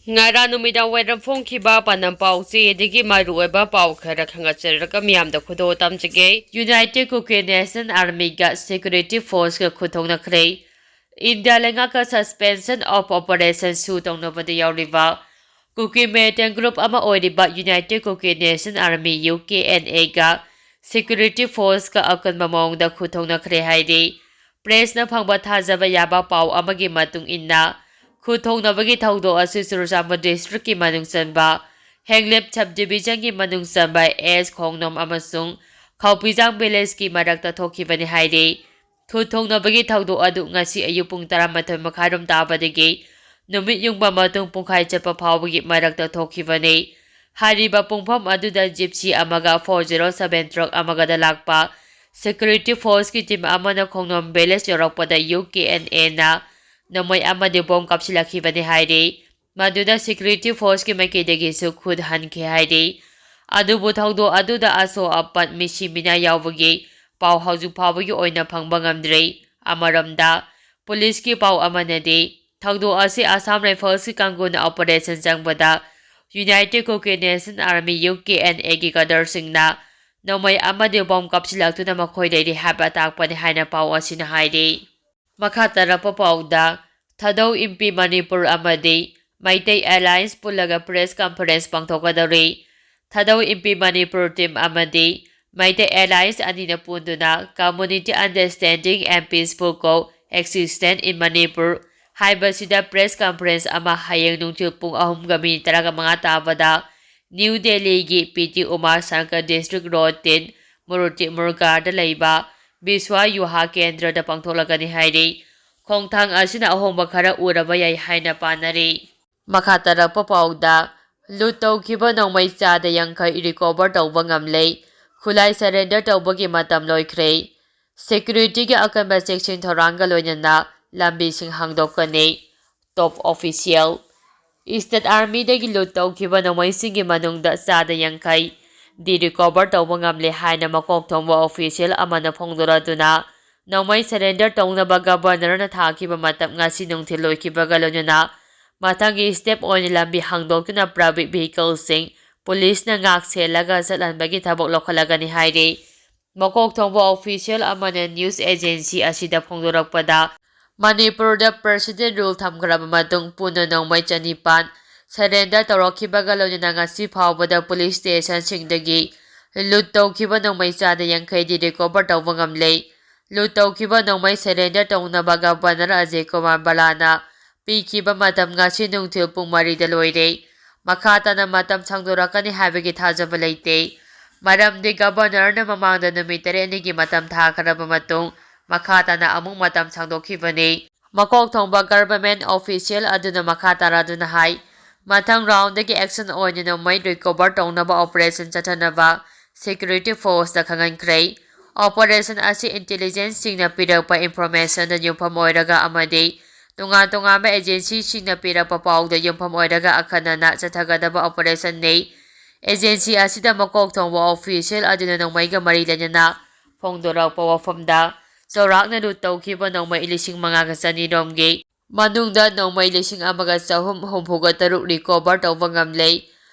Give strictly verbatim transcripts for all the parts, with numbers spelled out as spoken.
ꯉꯔꯥꯡ ꯅꯨꯃꯤꯗꯥꯡ ꯋꯥꯏꯔꯝ ꯐꯣꯡꯈꯤꯕ ꯄꯥꯟꯗꯝ ꯄꯥꯎꯆꯦꯗꯒꯤ ꯃꯔꯨꯑꯣꯏꯕ ꯄꯥꯎ ꯈꯔ ꯈꯪꯒꯠꯆꯔꯒ ꯃꯤꯌꯥꯝꯗ ꯈꯨꯗꯣꯜ ꯇꯝꯖꯒꯦ꯫ United Kukki National Armyꯒ Security Forceꯀ ꯈꯨꯠ ꯊꯣꯛꯅꯈ꯭ꯔꯦ꯫ ꯏꯟꯗꯤꯌꯥ ꯂꯩꯉꯥꯛꯀ Suspension of Operation ꯁꯨ ꯇꯧꯅꯕꯗ ꯌꯥꯎꯔꯤꯕ ꯀꯨꯀꯤ militant group ꯑꯃ ꯑꯣꯏꯔꯤꯕ United Kukki National Army, UKNAꯒ Security Forceꯀ ꯑꯀꯟꯕ ꯃꯑꯣꯡꯗ ꯈꯨꯠ ꯊꯣꯛꯅꯈ꯭ꯔꯦ ꯍꯥꯏꯔꯤ꯫ Pressꯅ ꯐꯪꯕ ꯊꯥꯖꯕ ꯌꯥꯕ ꯄꯥꯎ ꯑꯃꯒꯤ ꯃꯇꯨꯡ ꯏꯟꯅ, ꯈꯨꯠ ꯊꯣꯛꯅꯕꯒꯤ ꯊꯧꯗꯣꯛ ꯑꯁꯤ ꯆꯨꯔꯆꯥꯟꯄꯨꯔ districtꯀꯤ ꯃꯅꯨꯡ ꯆꯟꯕ ꯍꯦꯡꯂꯦꯞ sub divisionꯒꯤ ꯃꯅꯨꯡ ꯆꯟꯕ ꯑꯦꯁ ꯈꯣꯡꯅꯣꯝ ꯑꯃꯁꯨꯡ ꯈꯧꯄꯤꯖꯥꯡ villageꯀꯤ ꯃꯔꯛꯇ ꯊꯣꯛꯈꯤꯕꯅꯤ ꯍꯥꯏꯔꯤ꯫ ꯈꯨꯠ ꯊꯣꯛꯅꯕꯒꯤ ꯊꯧꯗꯣꯛ ꯑꯗꯨ ꯉꯁꯤ ꯑꯌꯨꯛ ꯄꯨꯡ ꯇꯔꯥꯃꯥꯊꯣꯏ ꯃꯈꯥꯏꯔꯣꯝ ꯇꯥꯕꯗꯒꯤ ꯅꯨꯃꯤꯠ ꯌꯨꯡꯕ ꯃꯇꯨꯡ ꯄꯨꯡꯈꯥꯏ ꯆꯠꯄ ꯐꯥꯎꯕꯒꯤ ꯃꯔꯛꯇ ꯊꯣꯛꯈꯤꯕꯅꯤ꯫ ꯍꯥꯏꯔꯤꯕ ꯄꯨꯡꯐꯝ ꯑꯗꯨꯗ Gypsy ꯑꯃꯒ four zero seven truck ꯑꯃꯒꯗ ꯂꯥꯛꯄ Security Forceꯀꯤ team ꯑꯃꯅ ꯈꯣꯡꯅꯣꯝ village ꯌꯧꯔꯛꯄꯗ UKNAꯅ ꯅꯣꯡꯃꯩ ꯑꯃꯗꯤ bomb ꯀꯥꯞꯁꯤꯜꯂꯛꯈꯤꯕꯅꯤ ꯍꯥꯏꯔꯤ꯫ ꯃꯗꯨꯗ Security Forceꯀꯤ ꯃꯥꯏꯀꯩꯗꯒꯤꯁꯨ ꯈꯨꯠ ꯍꯟꯈꯤ ꯍꯥꯏꯔꯤ꯫ ꯑꯗꯨꯕꯨ ꯊꯧꯗꯣꯛ ꯑꯗꯨꯗ ꯑꯁꯣꯛ ꯑꯄꯟ, ꯃꯤꯁꯤ ꯃꯤꯅꯥ ꯌꯥꯎꯕꯒꯤ ꯄꯥꯎ ꯍꯧꯖꯤꯛ ꯐꯥꯎꯕꯒꯤ ꯑꯣꯏꯅ ꯐꯪꯕ ꯉꯝꯗ꯭ꯔꯤ꯫ ꯑꯃꯔꯣꯝꯗ, ꯄꯨꯂꯤꯁꯀꯤ ꯄꯥꯎ ꯑꯃꯅꯗꯤ, ꯊꯧꯗꯣꯛ ꯑꯁꯤ Assam Riflesꯀꯤ ꯀꯥꯡꯕꯨꯅ operation ꯆꯪꯕꯗ United Kukki National Army, UKNAꯒꯤ cadreꯁꯤꯡꯅ ꯅꯣꯡꯃꯩ ꯑꯃꯗꯤ bomb ꯀꯥꯞꯁꯤꯜꯂꯛꯇꯨꯅ ꯃꯈꯣꯏ ꯂꯩꯔꯤ ꯍꯥꯏꯕ ꯇꯥꯛꯄꯅꯤ ꯍꯥꯏꯅ ꯄꯥꯎ ꯑꯁꯤꯅ ꯍꯥꯏꯔꯤ꯫ ꯃꯈꯥ ꯇꯥꯔꯛꯄ ꯄꯥꯎꯗ, ꯊꯥꯗꯧ ꯏꯝꯄꯤ ꯃꯅꯤꯄꯨꯔ ꯑꯃꯗꯤ ꯃꯩꯇꯩ Alliance ꯄꯨꯜꯂꯒ press conference ꯄꯥꯡꯊꯣꯛꯀꯗꯧꯔꯤ꯫ ꯊꯥꯗꯧ ꯏꯝꯄꯤ ꯃꯅꯤꯄꯨꯔ team ꯑꯃꯗꯤ ꯃꯩꯇꯩ Alliance ꯑꯅꯤꯅ ꯄꯨꯟꯗꯨꯅ Community Understanding and Peaceful Coexistence in Manipur ꯍꯥꯏꯕꯁꯤꯗ press conference ꯑꯃ ꯍꯌꯦꯡ ꯅꯨꯡꯊꯤꯜ ꯄꯨꯡ ꯑꯍꯨꯝꯒ ꯃꯤꯅꯤꯠ ꯇꯔꯥꯃꯉꯥ ꯇꯥꯕꯗ ꯅ꯭ꯌꯨ ꯗꯦꯜꯂꯤꯒꯤ PT ꯎꯃꯥ Shankar district road ten, ꯃꯨꯔꯇꯤ ꯃꯨꯔꯒꯥꯗ ꯂꯩꯕ ꯕꯤꯁ꯭ꯋ ꯌꯨꯍꯥ ꯀꯦꯟꯗ꯭ꯔꯗ ꯄꯥꯡꯊꯣꯛꯂꯒꯅꯤ ꯍꯥꯏꯔꯤ꯫ ꯈꯣꯡꯊꯥꯡ ꯑꯁꯤꯅ ꯑꯍꯣꯡꯕ ꯈꯔ ꯎꯔꯕ ꯌꯥꯏ ꯍꯥꯏꯅ ꯄꯥꯅꯔꯤ꯫ ꯃꯈꯥ ꯇꯥꯔꯛꯄ ꯄꯥꯎꯗ, loot ꯇꯧꯈꯤꯕ ꯅꯣꯡꯃꯩ ꯆꯥꯗ ꯌꯥꯡꯈꯩ recover ꯇꯧꯕ ꯉꯝꯂꯦ꯫ ꯈꯨꯠꯂꯥꯏ surrender ꯇꯧꯕꯒꯤ ꯃꯇꯝ ꯂꯣꯏꯈ꯭ꯔꯦ꯫ Securityꯒꯤ ꯑꯀꯟꯕ ꯆꯦꯛꯁꯤꯟ ꯊꯧꯔꯥꯡꯒ ꯂꯣꯏꯅꯅ ꯂꯝꯕꯤꯁꯤꯡ ꯍꯥꯡꯗꯣꯛꯀꯅꯤ꯫ Top official꯫ State Armyꯗꯒꯤ loot ꯇꯧꯈꯤꯕ ꯅꯣꯡꯃꯩꯁꯤꯡꯒꯤ ꯃꯅꯨꯡꯗ ꯆꯥꯗ ꯌꯥꯡꯈꯩ ꯗꯤ recover ꯇꯧꯕ ꯉꯝꯂꯦ ꯍꯥꯏꯅ ꯃꯀꯣꯛ ꯊꯣꯡꯕ official ꯑꯃꯅ ꯐꯣꯡꯗꯣꯔꯛꯇꯨꯅ, ꯅꯣꯡꯃꯩ surrender ꯇꯧꯅꯕ Governorꯅ ꯊꯥꯈꯤꯕ ꯃꯇꯝ ꯉꯁꯤ ꯅꯨꯡꯊꯤꯜ ꯂꯣꯏꯈꯤꯕꯒ ꯂꯣꯏꯅꯅ ꯃꯊꯪꯒꯤ step ꯑꯣꯏꯅ ꯂꯝꯕꯤ ꯍꯥꯡꯗꯣꯛꯇꯨꯅ private vehicleꯁꯤꯡ ꯄꯨꯂꯤꯁꯅ ꯉꯥꯛ ꯁꯦꯜꯂꯒ ꯆꯠꯍꯟꯕꯒꯤ ꯊꯕꯛ ꯂꯧꯈꯠꯂꯒꯅꯤ ꯍꯥꯏꯔꯤ꯫ ꯃꯀꯣꯛ ꯊꯣꯡꯕ official ꯑꯃꯅ news agency ꯑꯁꯤꯗ ꯐꯣꯡꯗꯣꯔꯛꯄꯗ, ꯃꯅꯤꯄꯨꯔꯗ president rule ꯊꯝꯈ꯭ꯔꯕ ꯃꯇꯨꯡ ꯄꯨꯟꯅ ꯅꯣꯡꯃꯩ ꯆꯅꯤꯄꯥꯟ surrender ꯇꯧꯔꯛꯈꯤꯕꯒ ꯂꯣꯏꯅꯅ ꯉꯁꯤ ꯐꯥꯎꯕꯗ police stationꯁꯤꯡꯗꯒꯤ loot ꯇꯧꯈꯤꯕ ꯅꯣꯡꯃꯩ ꯆꯥꯗ ꯌꯥꯡꯈꯩꯗꯤ recover ꯇꯧꯕ ꯉꯝꯂꯦ꯫ Loot ꯇꯧꯈꯤꯕ ꯅꯣꯡꯃꯩ surrender ꯇꯧꯅꯕ Governor ꯑꯖꯌ ꯀꯨꯃꯥꯔ ꯕꯂꯥꯅ ꯄꯤꯈꯤꯕ ꯃꯇꯝ ꯉꯁꯤ ꯅꯨꯡꯊꯤꯜ ꯄꯨꯡ ꯃꯔꯤꯗ ꯂꯣꯏꯔꯦ꯫ ꯃꯈꯥ ꯇꯥꯅ ꯃꯇꯝ ꯁꯥꯡꯗꯣꯔꯛꯀꯅꯤ ꯍꯥꯏꯕꯒꯤ ꯊꯥꯖꯕ ꯂꯩꯇꯦ꯫ ꯃꯔꯝꯗꯤ Governorꯅ ꯃꯃꯥꯡꯗ ꯅꯨꯃꯤꯠ ꯇꯔꯦꯠꯅꯤꯒꯤ ꯃꯇꯝ ꯊꯥꯈ꯭ꯔꯕ ꯃꯇꯨꯡ ꯃꯈꯥ ꯇꯥꯅ ꯑꯃꯨꯛ ꯃꯇꯝ ꯁꯥꯡꯗꯣꯛꯈꯤꯕꯅꯤ꯫ ꯃꯀꯣꯛ ꯊꯣꯡꯕ government official ꯑꯗꯨꯅ ꯃꯈꯥ ꯇꯥꯔꯗꯨꯅ ꯍꯥꯏ, ꯃꯊꯪ roundꯗꯒꯤ action ꯑꯣꯏꯅ ꯅꯣꯡꯃꯩ recover ꯇꯧꯅꯕ operation ꯆꯠꯊꯅꯕ security forceꯇ ꯈꯪꯍꯟꯈ꯭ꯔꯦ꯫ Operation ꯑꯁꯤ intelligenceꯁꯤꯡꯅ ꯄꯤꯔꯛꯄ informationꯗ ꯌꯨꯝꯐꯝ ꯑꯣꯏꯔꯒ ꯑꯃꯗꯤ ꯇꯣꯉꯥꯟ ꯇꯣꯉꯥꯟꯕ agencyꯁꯤꯡꯅ ꯄꯤꯔꯛꯄ ꯄꯥꯎꯗ ꯌꯨꯝꯐꯝ ꯑꯣꯏꯔꯒ ꯑꯈꯟꯅꯅ ꯆꯠꯊꯒꯗꯕ operationꯅꯤ꯫ Agency ꯑꯁꯤꯗ ꯃꯀꯣꯛ ꯊꯣꯡꯕ official ꯑꯗꯨꯅ ꯅꯣꯡꯃꯩꯒ ꯃꯔꯤ ꯂꯩꯅꯅ ꯐꯣꯡꯗꯣꯔꯛꯄ ꯋꯥꯐꯝꯗ ꯆꯥꯎꯔꯥꯛꯅ loot ꯇꯧꯈꯤꯕ ꯅꯣꯡꯃꯩ ꯂꯤꯁꯤꯡ ꯃꯉꯥꯒ ꯆꯅꯤ ꯔꯣꯝꯒꯤ ꯃꯅꯨꯡꯗ ꯅꯣꯡꯃꯩ ꯂꯤꯁꯤꯡ ꯑꯃꯒ ꯆꯍꯨꯝ ꯍꯨꯝꯐꯨꯒ ꯇꯔꯨꯛ recover ꯇꯧꯕ ꯉꯝꯂꯦ꯫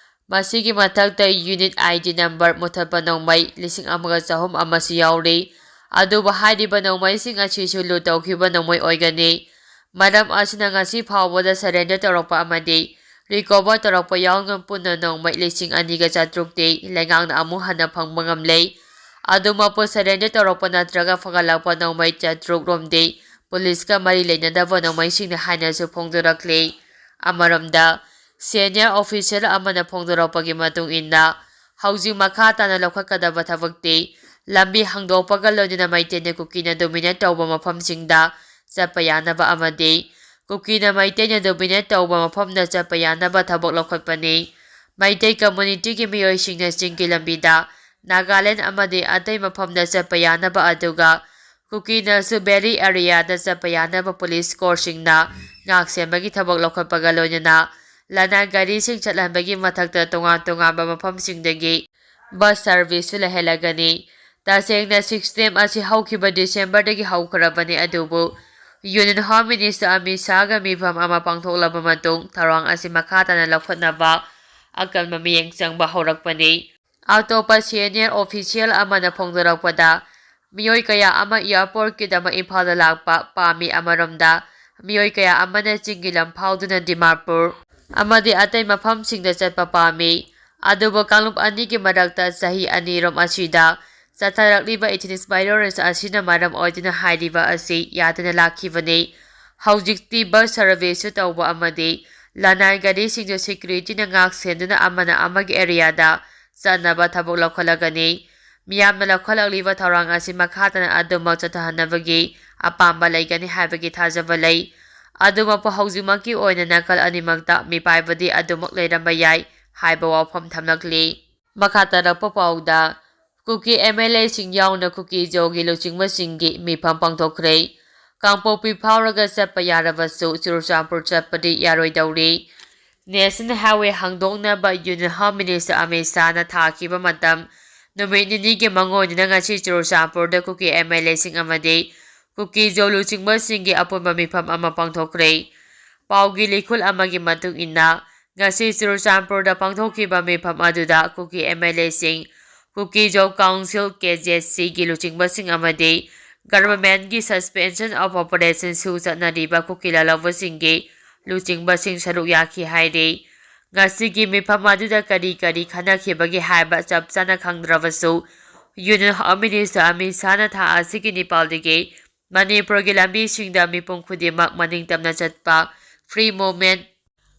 ꯃꯁꯤꯒꯤ ꯃꯊꯛꯇ unit ID number ꯃꯨꯊꯠꯄ ꯅꯣꯡꯃꯩ ꯂꯤꯁꯤꯡ ꯑꯃꯒ ꯆꯍꯨꯝ ꯑꯃꯁꯨ ꯌꯥꯎꯔꯤ꯫ ꯑꯗꯨꯕꯨ ꯍꯥꯏꯔꯤꯕ ꯅꯣꯡꯃꯩꯁꯤꯡ ꯑꯁꯤꯁꯨ loot ꯇꯧꯈꯤꯕ ꯅꯣꯡꯃꯩ ꯑꯣꯏꯒꯅꯤ꯫ ꯃꯔꯝ ꯑꯁꯤꯅ ꯉꯁꯤ ꯐꯥꯎꯕꯗ surrender ꯇꯧꯔꯛꯄ ꯑꯃꯗꯤ recover ꯇꯧꯔꯛꯄ ꯌꯥꯎꯅ ꯄꯨꯟꯅ ꯅꯣꯡꯃꯩ ꯂꯤꯁꯤꯡ ꯑꯅꯤꯒ ꯆꯥꯇ꯭ꯔꯨꯛꯇꯤ ꯂꯩꯉꯥꯛꯅ ꯑꯃꯨꯛ ꯍꯟꯅ ꯐꯪꯕ ꯉꯝꯂꯦ꯫ ꯑꯗꯨꯃꯛꯄꯨ surrender ꯇꯧꯔꯛꯄ ꯅꯠꯇ꯭ꯔꯒ ꯐꯒꯠꯂꯛꯄ ꯅꯣꯡꯃꯩ ꯆꯥꯇ꯭ꯔꯨꯛ ꯔꯣꯝꯗꯤ ꯄꯨꯂꯤꯁꯀ ꯃꯔꯤ ꯂꯩꯅꯗꯕ ꯅꯣꯡꯃꯩꯁꯤꯡꯅꯤ ꯍꯥꯏꯅꯁꯨ ꯐꯣꯡꯗꯣꯔꯛꯂꯤ꯫ ꯑꯃꯔꯣꯝꯗ, senior official ꯑꯃꯅ ꯐꯣꯡꯗꯣꯔꯛꯄꯒꯤ ꯃꯇꯨꯡ ꯏꯟꯅ, ꯍꯧꯖꯤꯛ ꯃꯈꯥ ꯇꯥꯅ ꯂꯧꯈꯠꯀꯗꯕ ꯊꯕꯛꯇꯤ ꯂꯝꯕꯤ ꯍꯥꯡꯗꯣꯛꯄꯒ ꯂꯣꯏꯅꯅ ꯃꯩꯇꯩꯅ ꯀꯨꯀꯤꯅ dominate ꯇꯧꯕ ꯃꯐꯝꯁꯤꯡꯗ ꯆꯠꯄ ꯌꯥꯅꯕ ꯑꯃꯗꯤ ꯀꯨꯀꯤꯅ ꯃꯩꯇꯩꯅ dominate ꯇꯧꯕ ꯃꯐꯝꯗ ꯆꯠꯄ ꯌꯥꯅꯕ ꯊꯕꯛ ꯂꯧꯈꯠꯄꯅꯤ꯫ ꯃꯩꯇꯩ communityꯒꯤ ꯃꯤꯑꯣꯏꯁꯤꯡꯅ ꯆꯤꯡꯒꯤ ꯂꯝꯕꯤꯗ ꯅꯥꯒꯥꯂꯦꯟ ꯑꯃꯗꯤ ꯑꯇꯩ ꯃꯐꯝꯗ ꯆꯠꯄ ꯌꯥꯅꯕ, ꯑꯗꯨꯒ ꯀꯨꯀꯤꯅꯁꯨ valley areaꯗ ꯆꯠꯄ ꯌꯥꯅꯕ ꯄꯨꯂꯤꯁ ꯀꯣꯔꯁꯁꯤꯡꯅ ꯉꯥꯛ ꯁꯦꯟꯕꯒꯤ ꯊꯕꯛ ꯂꯧꯈꯠꯄꯒ ꯂꯣꯏꯅꯅ ꯂꯅꯥꯏ ꯒꯥꯔꯤꯁꯤꯡ ꯆꯠꯍꯟꯕꯒꯤ ꯃꯊꯛꯇ ꯇꯣꯉꯥꯟ ꯇꯣꯉꯥꯟꯕ ꯃꯐꯝꯁꯤꯡꯗꯒꯤ bus serviceꯁꯨ ꯂꯩꯍꯜꯂꯒꯅꯤ꯫ ꯇꯁꯦꯡꯅ system ꯑꯁꯤ ꯍꯧꯈꯤꯕ Decemberꯗꯒꯤ ꯍꯧꯈ꯭ꯔꯕꯅꯤ, ꯑꯗꯨꯕꯨ Union Home Minister ꯑꯃꯤꯠ ꯁꯥꯍꯒ ꯃꯤꯐꯝ ꯑꯃ ꯄꯥꯡꯊꯣꯛꯂꯕ ꯃꯇꯨꯡ, ꯊꯧꯔꯥꯡ ꯑꯁꯤ ꯃꯈꯥ ꯇꯥꯅ ꯂꯧꯈꯠꯅꯕ ꯑꯀꯟꯕ ꯃꯤꯠꯌꯦꯡ ꯆꯪꯕ ꯍꯧꯔꯛꯄꯅꯤ꯫ ꯑꯇꯣꯞꯄ senior official ꯑꯃꯅ ꯐꯣꯡꯗꯣꯔꯛꯄꯗ, ꯃꯤꯑꯣꯏ ꯀꯌꯥ ꯑꯃ airportꯀꯤꯗꯃꯛ ꯏꯝꯐꯥꯜꯗ ꯂꯥꯛꯄ ꯄꯥꯝꯃꯤ꯫ ꯑꯃꯔꯣꯝꯗ, ꯃꯤꯑꯣꯏ ꯀꯌꯥ ꯑꯃꯅ ꯆꯤꯡꯒꯤ ꯂꯝ ꯐꯥꯎꯗꯨꯅ ꯗꯤꯃꯥꯄꯨꯔ ꯑꯃꯗꯤ ꯑꯇꯩ ꯃꯐꯝꯁꯤꯡꯗ ꯆꯠꯄ ꯄꯥꯝꯃꯤ꯫ ꯑꯗꯨꯕꯨ ꯀꯥꯡꯂꯨꯞ ꯑꯅꯤꯒꯤ ꯃꯔꯛꯇ ꯆꯍꯤ ꯑꯅꯤꯔꯣꯝ ꯑꯁꯤꯗ ꯆꯠꯊꯔꯛꯂꯤꯕ ethnic violence ꯑꯁꯤꯅ ꯃꯔꯝ ꯑꯣꯏꯗꯨꯅ ꯍꯥꯏꯔꯤꯕ ꯑꯁꯤ ꯌꯥꯗꯅ ꯂꯥꯛꯈꯤꯕꯅꯤ꯫ ꯍꯧꯖꯤꯛꯇꯤ bus serviceꯁꯨ ꯇꯧꯕ ꯑꯃꯗꯤ ꯂꯅꯥꯏ ꯒꯥꯔꯤꯁꯤꯡꯁꯨ securityꯅ ꯉꯥꯛ ꯁꯦꯟꯗꯨꯅ ꯑꯃꯅ ꯑꯃꯒꯤ areaꯗ ꯆꯠꯅꯕ ꯊꯕꯛ ꯂꯧꯈꯠꯂꯒꯅꯤ꯫ ꯃꯤꯌꯥꯝꯅ ꯂꯧꯈꯠꯂꯛꯂꯤꯕ ꯊꯧꯔꯥꯡ ꯑꯁꯤ ꯃꯈꯥ ꯇꯥꯅ ꯑꯗꯨꯃꯛ ꯆꯠꯊꯍꯟꯅꯕꯒꯤ ꯑꯄꯥꯝꯕ ꯂꯩꯒꯅꯤ ꯍꯥꯏꯕꯒꯤ ꯊꯥꯖꯕ ꯂꯩ꯫ ꯑꯗꯨꯃꯛꯄꯨ ꯍꯧꯖꯤꯛꯃꯛꯀꯤ ꯑꯣꯏꯅ ꯅꯥꯀꯜ ꯑꯅꯤꯃꯛꯇ ꯃꯤꯄꯥꯏꯕꯗꯤ ꯑꯗꯨꯃꯛ ꯂꯩꯔꯝꯕ ꯌꯥꯏ ꯍꯥꯏꯕ ꯋꯥꯐꯝ ꯊꯝꯂꯛꯂꯤ꯫ ꯃꯈꯥ ꯇꯥꯔꯛꯄ ꯄꯥꯎꯗ, ꯀꯨꯀꯤ MLAꯁꯤꯡ ꯌꯥꯎꯅ ꯀꯨꯀꯤ-ꯖꯣꯒꯤ ꯂꯨꯆꯤꯡꯕꯁꯤꯡꯒꯤ ꯃꯤꯐꯝ ꯄꯥꯡꯊꯣꯛꯈ꯭ꯔꯦ꯫ ꯀꯥꯡꯄꯣꯛꯄꯤ ꯐꯥꯎꯔꯒ ꯆꯠꯄ ꯌꯥꯔꯕꯁꯨ ꯆꯨꯔꯆꯥꯟꯄꯨꯔ ꯆꯠꯄꯗꯤ ꯌꯥꯔꯣꯏꯗꯧꯔꯤ꯫ National Highway ꯍꯥꯡꯗꯣꯛꯅꯕ Union Home Minister Amit ꯁꯥꯍꯅ ꯊꯥꯈꯤꯕ ꯃꯇꯝ ꯅꯨꯃꯤꯠ ꯅꯤꯅꯤꯒꯤ ꯃꯥꯡꯑꯣꯏꯅꯅ ꯉꯁꯤ ꯆꯨꯔꯆꯥꯟꯄꯨꯔꯗ ꯀꯨꯀꯤ MLAꯁꯤꯡ ꯑꯃꯗꯤ ꯀꯨꯀꯤ-ꯖꯣ ꯂꯨꯆꯤꯡꯕꯁꯤꯡꯒꯤ ꯑꯄꯨꯟꯕ ꯃꯤꯐꯝ ꯑꯃ ꯄꯥꯡꯊꯣꯛꯈ꯭ꯔꯦ꯫ ꯄꯥꯎꯒꯤ ꯂꯤꯈꯨꯜ ꯑꯃꯒꯤ ꯃꯇꯨꯡ ꯏꯟꯅ, ꯉꯁꯤ ꯆꯨꯔꯆꯥꯟꯄꯨꯔꯗ ꯄꯥꯡꯊꯣꯛꯈꯤꯕ ꯃꯤꯐꯝ ꯑꯗꯨꯗ ꯀꯨꯀꯤ MLAꯁꯤꯡ, ꯀꯨꯀꯤ-ꯖꯣ Council, KZCꯒꯤ ꯂꯨꯆꯤꯡꯕꯁꯤꯡ ꯑꯃꯗꯤ governmentꯀꯤ suspension of operation ꯁꯨ ꯆꯠꯅꯔꯤꯕ ꯀꯨꯀꯤ ꯂꯥꯜꯍꯧꯕꯁꯤꯡꯒꯤ ꯂꯨꯆꯤꯡꯕꯁꯤꯡ ꯁꯔꯨꯛ ꯌꯥꯈꯤ ꯍꯥꯏꯔꯤ꯫ ꯉꯁꯤꯒꯤ ꯃꯤꯐꯝ ꯑꯗꯨꯗ ꯀꯔꯤ ꯀꯔꯤ ꯈꯟꯅꯈꯤꯕꯒꯦ ꯍꯥꯏꯕ ꯆꯞ ꯆꯥꯅ ꯈꯪꯗ꯭ꯔꯕꯁꯨ, Union Home Minister ꯑꯃꯤꯠ ꯁꯥꯍꯅ ꯊꯥ ꯑꯁꯤꯒꯤ ꯅꯤꯄꯥꯜꯗꯒꯤ ꯃꯅꯤꯄꯨꯔꯒꯤ ꯂꯝꯕꯤꯁꯤꯡꯗ ꯃꯤꯄꯨꯝ ꯈꯨꯗꯤꯡꯃꯛ ꯃꯅꯤꯡ ꯇꯝꯅ ꯆꯠꯄ, free movement,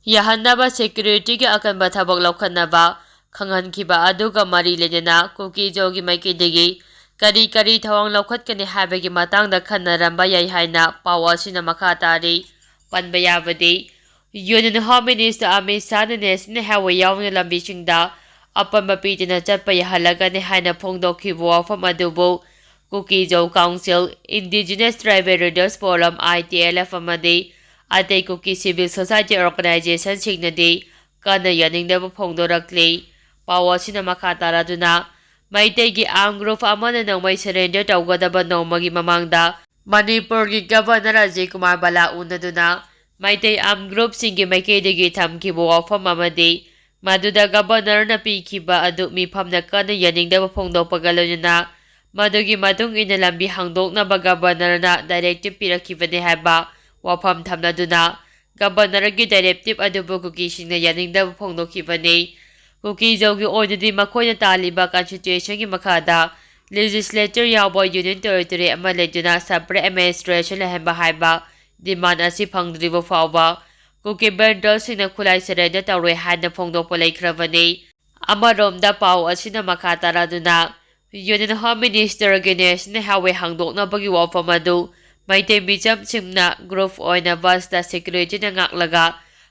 ꯌꯥꯍꯟꯅꯕ securityꯒꯤ ꯑꯀꯟꯕ ꯊꯕꯛ ꯂꯧꯈꯠꯅꯕ ꯈꯪꯍꯟꯈꯤꯕ ꯑꯗꯨꯒ ꯃꯔꯤ ꯂꯩꯅꯅ ꯀꯨꯀꯤ-ꯖꯣꯒꯤ ꯃꯥꯏꯀꯩꯗꯒꯤ ꯀꯔꯤ ꯀꯔꯤ ꯊꯧꯔꯥꯡ ꯂꯧꯈꯠꯀꯅꯤ ꯍꯥꯏꯕꯒꯤ ꯃꯇꯥꯡꯗ ꯈꯟꯅꯔꯝꯕ ꯌꯥꯏ ꯍꯥꯏꯅ ꯄꯥꯎ ꯑꯁꯤꯅ ꯃꯈꯥ ꯇꯥꯔꯤ꯫ ꯄꯟꯕ ꯌꯥꯕꯗꯤ, Union Home Minister Amit ꯁꯥꯍꯅ National Highway ꯌꯥꯎꯅ ꯂꯝꯕꯤꯁꯤꯡꯗ ꯑꯄꯟꯕ ꯄꯤꯗꯅ ꯆꯠꯄ ꯌꯥꯍꯜꯂꯒꯅꯤ ꯍꯥꯏꯅ ꯐꯣꯡꯗꯣꯛꯈꯤꯕ ꯋꯥꯐꯝ ꯑꯗꯨꯕꯨ ꯀꯨꯀꯤ-ꯖꯣ Council, Indigenous Tribal Leaders Forum, ITLF, ꯑꯃꯗꯤ ꯑꯇꯩ ꯀꯨꯀꯤ civil society organizationꯁꯤꯡꯅꯗꯤ ꯀꯟꯅ ꯌꯥꯅꯤꯡꯗꯕ ꯐꯣꯡꯗꯣꯔꯛꯂꯤ꯫ ꯄꯥꯎ ꯑꯁꯤꯅ ꯃꯈꯥ ꯇꯥꯔꯗꯨꯅ, ꯃꯩꯇꯩꯒꯤ armed group ꯑꯃꯅ ꯅꯣꯡꯃꯩ surrender ꯇꯧꯒꯗꯕ ꯅꯣꯡꯃꯒꯤ ꯃꯃꯥꯡꯗ ꯃꯅꯤꯄꯨꯔꯒꯤ ꯒꯕꯔꯅꯔ ꯑꯖꯌ ꯀꯨꯃꯥꯔ ꯕꯂꯥ ꯎꯅꯗꯨꯅ ꯃꯩꯇꯩ ꯑꯥꯔꯝ ꯒ꯭ꯔꯨꯞꯁꯤꯡꯒꯤ ꯃꯥꯏꯀꯩꯗꯒꯤ ꯊꯝꯈꯤꯕ ꯋꯥꯐꯝ ꯑꯃꯗꯤ ꯃꯗꯨꯗ ꯒꯕꯔꯅꯔꯅ ꯄꯤꯈꯤꯕ ꯑꯗꯨ ꯃꯤꯐꯝꯅ ꯀꯟꯅ ꯌꯥꯅꯤꯡꯗꯕ ꯐꯣꯡꯗꯣꯛꯄꯒ ꯂꯣꯏꯅꯅ ꯃꯗꯨꯒꯤ ꯃꯇꯨꯡ ꯏꯟꯅ ꯂꯝꯕꯤ ꯍꯥꯡꯗꯣꯛꯅꯕ ꯒꯕꯔꯅꯔꯅ ꯗꯥꯏꯔꯦꯛꯇꯤꯞ ꯄꯤꯔꯛꯈꯤꯕꯅꯤ ꯍꯥꯏꯕ ꯋꯥꯐꯝ ꯊꯝꯂꯗꯨꯅ ꯒꯕꯔꯅꯔꯒꯤ ꯗꯥꯏꯔꯦꯛꯇꯤꯞ ꯑꯗꯨꯕꯨ ꯀꯨꯀꯤꯁꯤꯡꯅ ꯌꯥꯅꯤꯡꯗꯕ ꯐꯣꯡꯗꯣꯛꯈꯤꯕꯅꯤ꯫ ꯀꯨꯀꯤꯖꯧꯒꯤ ꯑꯣꯏꯅꯗꯤ ꯃꯈꯣꯏꯅ ꯇꯥꯜꯂꯤꯕ ꯀꯟꯁꯇꯤꯇ꯭ꯌꯨꯁꯟꯒꯤ ꯃꯈꯥꯗ ꯂꯦꯖꯤꯁꯂꯦꯆꯔ ꯌꯥꯎꯕ ꯌꯨꯅꯤꯌꯟ ꯇꯦꯔꯤꯇꯣꯔꯤ ꯑꯃ ꯂꯩꯗꯨꯅ ꯁꯄꯔꯦꯠ ꯑꯦꯗꯃꯤꯅꯤꯁꯇ꯭ꯔꯦꯁꯟ ꯂꯩꯍꯟꯕ ꯍꯥꯏꯕ ꯗꯤꯃꯥꯟ ꯑꯁꯤ ꯐꯪꯗ꯭ꯔꯤꯕ ꯐꯥꯎꯕ ꯀꯨꯀꯤ ꯕꯦꯟꯗꯜꯁꯤꯡꯅ ꯈꯨꯠꯂꯥꯏ ꯁꯔꯦꯟꯗꯔ ꯇꯧꯔꯣꯏ ꯍꯥꯏꯅ ꯐꯣꯡꯗꯣꯛꯄ ꯂꯩꯈ꯭ꯔꯕꯅꯤ꯫ ꯑꯃꯔꯣꯝꯗ ꯄꯥꯎ ꯑꯁꯤꯅ ꯃꯈꯥ ꯇꯥꯔꯗꯨꯅ ꯌꯨꯅꯤꯌꯟ ꯍꯣꯝ ꯃꯤꯅꯤꯁꯇꯔꯒꯤ ꯅꯦꯁꯅꯦꯜ ꯍꯥꯏꯋꯦ ꯍꯥꯡꯗꯣꯛꯅꯕꯒꯤ ꯋꯥꯐꯝ ꯑꯗꯨ ꯃꯩꯇꯩ ꯃꯤꯆꯝꯁꯤꯡꯅ ꯒ꯭ꯔꯨꯞ ꯑꯣꯏꯅ ꯕꯁꯇ ꯁꯦꯀ꯭ꯌꯨꯔꯤꯇꯤꯅ ꯉꯥꯛꯂꯒ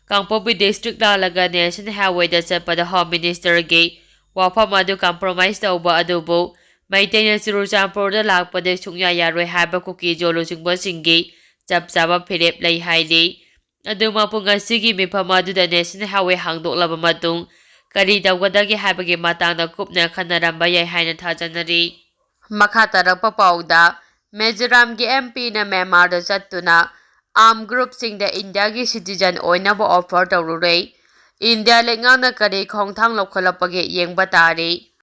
ꯀꯥꯡꯄꯣꯛꯄꯤ ꯗꯤꯁꯇ꯭ꯔꯤꯛ ꯂꯥꯜꯂꯒ ꯅꯦꯁꯅꯦꯜ ꯍꯥꯏꯋꯦꯗ ꯆꯠꯄꯗ ꯍꯣꯝ ꯃꯤꯅꯤꯁꯇꯔꯒꯤ ꯋꯥꯐꯝ ꯑꯗꯨ ꯀꯝꯄ꯭ꯔꯣꯃꯥꯏꯁ ꯇꯧꯕ ꯑꯗꯨꯕꯨ ꯃꯩꯇꯩꯅ ꯆꯨꯔꯆꯥꯟꯄꯨꯔꯗ ꯂꯥꯛꯄꯗ ꯁꯨꯡꯌꯥ ꯌꯥꯔꯣꯏ ꯍꯥꯏꯕ ꯀꯨꯀꯤꯖꯧ ꯂꯨꯆꯤꯡꯕꯁꯤꯡꯒꯤ ꯆꯞ ꯆꯥꯕ ꯐꯤꯔꯦꯞ ꯂꯩ ꯍꯥꯏꯔꯤ꯫ ꯑꯗꯨ ꯃꯄꯨꯡ ꯑꯁꯤꯒꯤ ꯃꯤꯐꯝ ꯑꯗꯨꯗ ꯅꯦꯁꯅꯦꯜ ꯍꯥꯏꯋꯦ ꯍꯥꯡꯗꯣꯛꯂꯕ ꯃꯇꯨꯡ ꯀꯔꯤ ꯇꯧꯒꯗꯒꯦ ꯍꯥꯏꯕꯒꯤ ꯃꯇꯥꯡꯗ ꯀꯨꯞꯅ ꯈꯟꯅꯔꯝꯕ ꯌꯥꯏ ꯍꯥꯏꯅ ꯊꯥꯖꯅꯔꯤ꯫ ꯃꯈꯥ ꯇꯥꯔꯛꯄ ꯄꯥꯎꯗ, ꯃꯤꯖꯣꯔꯥꯝꯒꯤ ꯑꯦꯝ ꯄꯤꯅ ꯃ꯭ꯌꯥꯟꯃꯥꯔꯗ ꯆꯠꯇꯨꯅ ꯑꯥꯔꯝ ꯒ꯭ꯔꯨꯞꯁꯤꯡꯗ ꯏꯟꯗꯤꯌꯥꯒꯤ ꯁꯤꯇꯤꯖꯟ ꯑꯣꯏꯅꯕ ꯑꯣꯐꯔ ꯇꯧꯔꯨꯔꯦ꯫ ꯏꯟꯗꯤꯌꯥ ꯂꯩꯉꯥꯛꯅ ꯀꯔꯤ ꯈꯣꯡꯊꯥꯡ ꯂꯧꯈꯠꯂꯛꯄꯒꯦ ꯌꯦꯡꯕ ꯇꯥꯔꯤ꯫